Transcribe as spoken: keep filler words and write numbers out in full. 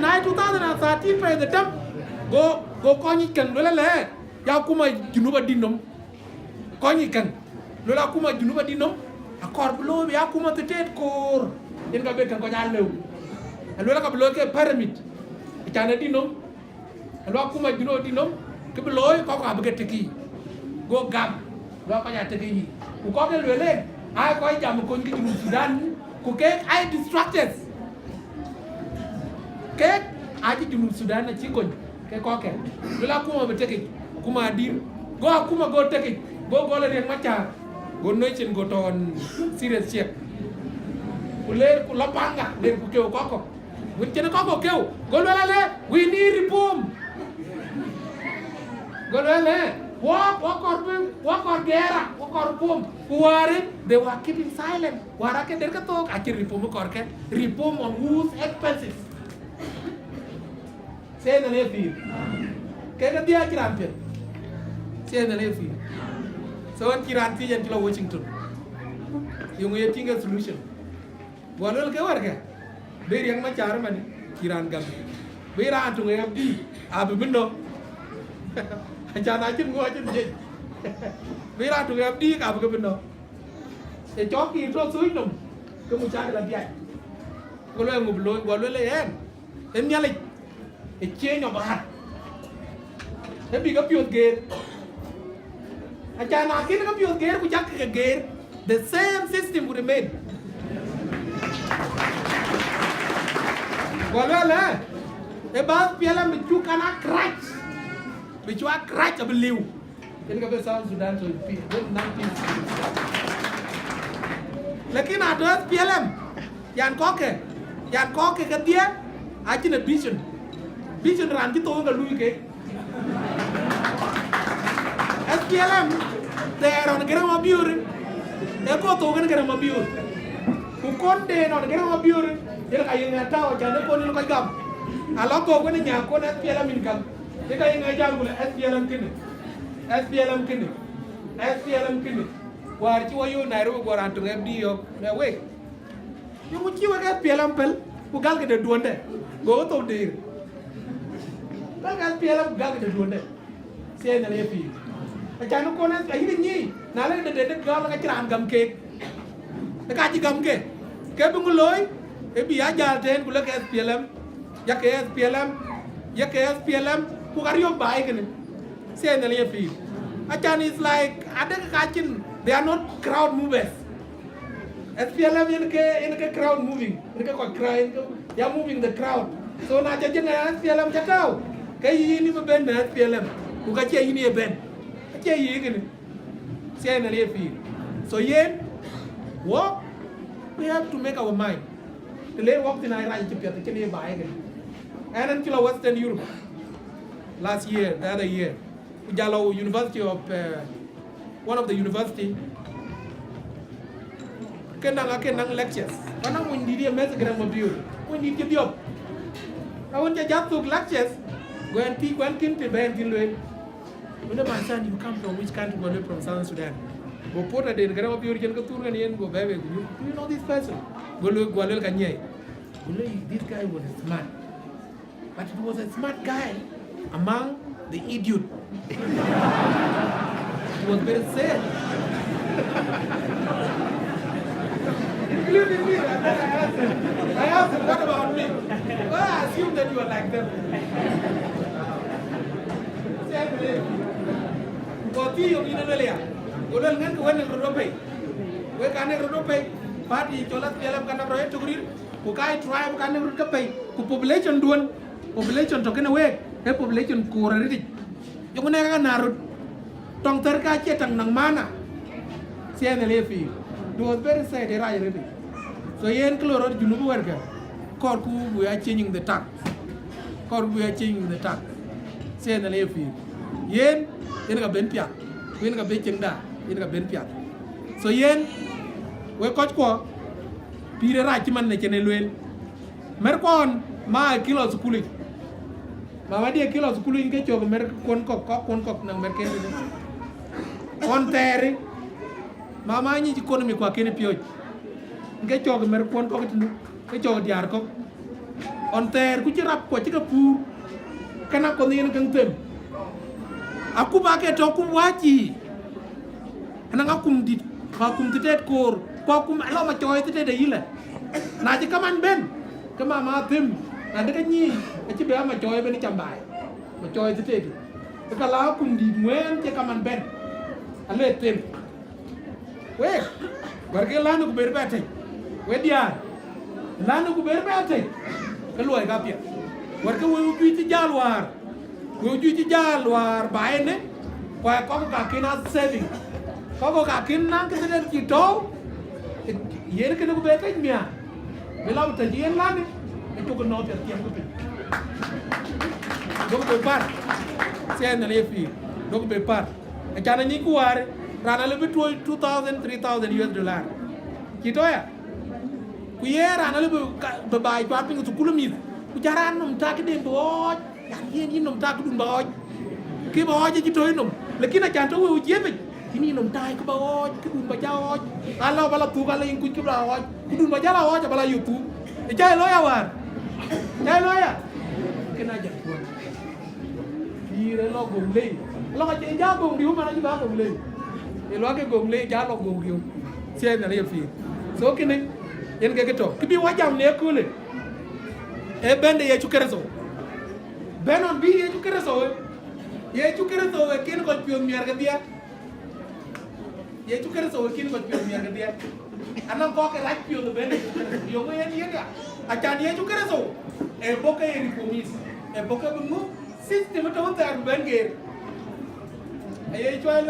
Na ë two thousand and thirteen pɛɛi dhetem, go, go kɔc yic käŋ luel alɛ, ya akuma Junub adït nɔm. Kɔc yic käŋ luel akuma Junub adït nɔm, akɔɔr bï looi bï akuma thiëtëët koor, yen ka bï käŋ kɔc aa lëu. Aluel ka bï looi ke pyramid, acan adït nɔm, aluel akuma Junub adït nɔm, kë bï looi kɔc abï ke tëk yiic. Go gam, luel kɔc aa tëk yiic. Ku kɔc ke lueel en, aa kɔc jam ë kony ke Junub Sudan, ku keek aa distractors. Kek acï Junub Sudan acï kony ke kɔckɛn. Luel akuma bï tekic, akuma adït. Go akuma go tekic, go gɔl Riek Machar, go nation go tɔn serious check. Ku leer ku lɔ Panga, leer ku keu kɔkɔ. Wën cïn kɔkɔ keu, go luel alɛ, we need reform. Go luel alɛ, wɔ, wɔ kɔɔr bï, wɔ kɔɔr gɛɛra, wɔ kɔɔr reform. Ku wäär, they were keeping silent. Wäär ake der ke thok, acï reform kɔɔr ke. Reform on whose expenses? Thiëëc nɔn ë pïïr. Kek kedhie acï raan piɛth. Thiëëc nɔn ë pïïr. So ɣɛn cï raan thiëëc, ɣɛn cï lɔ Washington. Yeŋö ye tïŋ ke solution? Guɔ luel ke wärkë, bï Riek Machar ëmën cï raan gam. Bï raan töŋ ë F D abï bï nɔ̈k. Acan acïn ŋö acïn jiëc. Bï raan töŋ ë F D ka bï ke bï nɔ̈k. Ë cɔk Kiir tɔ̈ thuc nɔm, ke mucakil adhiac. Go luel ŋö bï looi? Guɔ luel ë ɣɛn, ë Nhialic, a change of heart. Ë bï ke piɔ̈th geer. Acan na kën ke piɔ̈th geer ku cak ke geer, the same system will remain. Guɔ luel ë, ë bä piɛlɛm bï cuk kan a crash, bï cuk a crash abï liu. Yen ka bï South Sudan tɔ̈ in peace, bï naŋ peace. Lakin atɔ̈ S P L M, yan kɔ̈kkë, yan kɔ̈kkë kedhie, acïn a vision. Vision raan cï thou ke luui kek. S P L M, thɛɛr ɣɔn Garaŋ Mabiöör, ee kɔc thou kën Garaŋ Mabiöör. Ku kɔn den ɣɔn Garaŋ Mabiöör, yen ka yen ŋɛ̈ɛ̈t tääu, acan ë kɔn yen kɔc gam. Alɔ kɔ̈k wën ë nyaak kɔn S P L M in gam. Yen ka yen ŋɛ̈ɛ̈t jam ku lë S P L M kënë. S P L M kënë, S P L M kënë. Wäär cï wɔ yöök Nairobi, guɔ raan töŋ F D yɔ̈ɔ̈k, lɛ wek, yeŋö cï wek S P L M pɛ̈l, ku gäl këde duɔ̈ndɛ? Gokï thok dëër. Gäl ke S P L M ku gäl këde duɔ̈ndɛ. Thiëëc nɔn ë pïïr. Acan ë kɔn ayï ke nyic, na lek de de gäl ka cï raan gam keek. Ë ka cï gam ke, ke bï ŋö looi? Ë bï ya jäl tɛ̈ɛ̈n ku lek S P L M, yakë S P L M, yakë S P L M, ku ka riɔ̈k baai kënë. Thiëëc nɔn ë pïïr. Acan is like, adek ka cïn, they are not crowd movers. S P L M yen ke, yen ke crowd moving, yen ke kɔc crowd, yen ke, they are moving the crowd. So na ca jëŋ S P L M ca tääu, ke yïn ë bï bɛ̈n në S P L M, ku ka cie yïn ye bɛ̈n. Acie yï kënë. Thiëëc nɔn ë pïïr. So yen, wɔ, we have to make our mind. Të le wɔk thïn aa rac cï piɛth, cïn ye baai kënë. Ɣɛn, ɣɛn cï lɔ Western Europe last year, the other year. Ku jal lɔ university of, uh, one of the university. Ke naŋ, ake naŋ lectures. Ku naŋ monydït ye meth Garaŋ Mabiöör. Monydït cï dhiɔp. Awën ca jal thök lectures, go ɣɛn thiëc, go ɣɛn kën të bɛ̈n thïn lueel. Wënë, my son, you come from which country? Go lueel, from South Sudan. Go reporter den Garaŋ Mabiöör cïn ke thur ɣɛn yen, go bɛ̈ɛ̈i wek, do you, do you know this person? Go lueel, go lueel ka nyiɛɛi. Go lueel, this guy was smart. But he was a smart guy among the idiot. He was very sad. Including me, and then I asked him, I asked him, what about me? Well, I assume that you are like them. Same way. Go thiëc yök yïn ë luel ya. Go luel ŋɛ̈nkï wek nek röt wepɛ̈i. Wek ka nek röt wepɛ̈i. Party cɔl S P L M ka nɔm rɔt ë tök rït. Ku ka ë tribe ka nek röt kepɛ̈i. Ku population duön. Population tɔ̈ kënë week, ee population koor arëtic. Yeŋö nɛ̈k ka na röt? Tɔŋ thär ka cie taŋ naŋ maana. Thiëëc nɔn ë pïïr. It was very sad, ë rac arëtic. So yen kë lɔ rɔt Junub wärkë, kɔɔrku bï ya changing the tack. Kɔɔrku bï ya changing the tack. Thiëëc nɔn ë pïïr. Yen, yen ka ben piath. Ku yen ka ben cieŋda, yen ka ben piath. So yen, wek kɔckuɔ, pïïr ë rac cï man në cïn ë lueel. Mɛ̈rkuɔn, ma ë kï lɔ thukulic. Mama diɛ kï lɔ thukulic ke cök mɛ̈r kuɔn kɔ̈k, kɔ̈k kuɔn kɔ̈k nɔŋ mɛ̈r ke tëde. Kuɔn thɛɛri. Mama nyic economy kua kën piööc. Ke cök mɛ̈r kuɔn kɔ̈k tëdu. Ke cök diäär kɔ̈k. Ɣɔn thɛɛr ku cï rap ku acï ke puur, kënë akɔ̈th yen käŋ them. Akup aake tɔ̈ kup wääc yiic, anɔŋ akum dït, ku akum thitet koor, ku akum alɔ macɔɔi thitet ayï lɛ. Na cï kaman bɛ̈n, ke mama them, na de ke nyiic, acï bɛ a macɔɔi ëbën cam baai, macɔɔi thitet. Ke ka la akum dït ŋuɛ̈ɛ̈n cï kaman bɛ̈n, ale them. Wek, wärkë län ku ber bɛ tec. Wek diäär, län ku ber bɛ tec. Ke luɔi ka piɛth. Wärkë wëu juëc cï jäl wäär. Wëu juëc cï jäl wäär ba ënë. Ku aa kɔ̈k kakïn a saving. Kɔ̈k kakïn naŋ kë thidet cï tɔ̈u. Yen kënë ku be tec miäk. Bï la tec yen län, ë cuk nɔ̈k piɛth tiɛm ku piny. Duk be par. Thiɛɛn nyan ye pïïr. Duk be par. Acan anyicku wäär, raan alë bï tuɔɔc two thousand, three thousand U S dollar. Cï tɔ̈ ya? Ku ye raan alë bï ka-, bï baai cuat piny thukul mïth. Ku ca raan nɔm tak këden bï ɣɔɔc, yan yen yïn nɔm tak këdun ba ɣɔɔc. Kë ba ɣɔɔc acï tɔ̈ yï nɔm. Lakin acan tɔ̈ wëu jiëpic, yïn yï nɔm tak kë ba ɣɔɔc, këdun ba ca ɣɔɔc. Ala ba la thuk, ala yïn kuc kë ba la ɣɔɔc. Këdun ba ca la ɣɔɔc, aba la yök thuk. Ë ca ye looi ya wäär? Ca ye looi ya? Kën a jal kuɔn. Pïïr ë lɔ gom lei. Lɔ ka cie ja gom riu, man acï ba gom lei. Ë lɔ ke gom lei, ja lɔ gom riu. Thiɛɛn nyan ye pïïr. So kënë, yen ke kë tɔ̈. Kë bï wa jam në ëköölë, ee bɛ̈n de Yecu Kërtho. Bɛ̈n ɣɔn bï Yecu Kërtho ë. Yecu Kërtho ë kën kɔc piɔ̈ɔ̈th miɛt kedhie. Yecu Kërtho ë kën kɔc piɔ̈ɔ̈th miɛt kedhie. Anɔŋ kɔc ke rac piɔ̈ɔ̈th ë bɛ̈n Yecu Kërtho. Yöŋ yen yen ya. Acan Yecu Kërtho ë bɔ̈ ke ye reformist. Ë bɔ̈ ke bï ŋö system ë tɔ̈ thɛɛr bï bɛ̈n geer. Aye cuai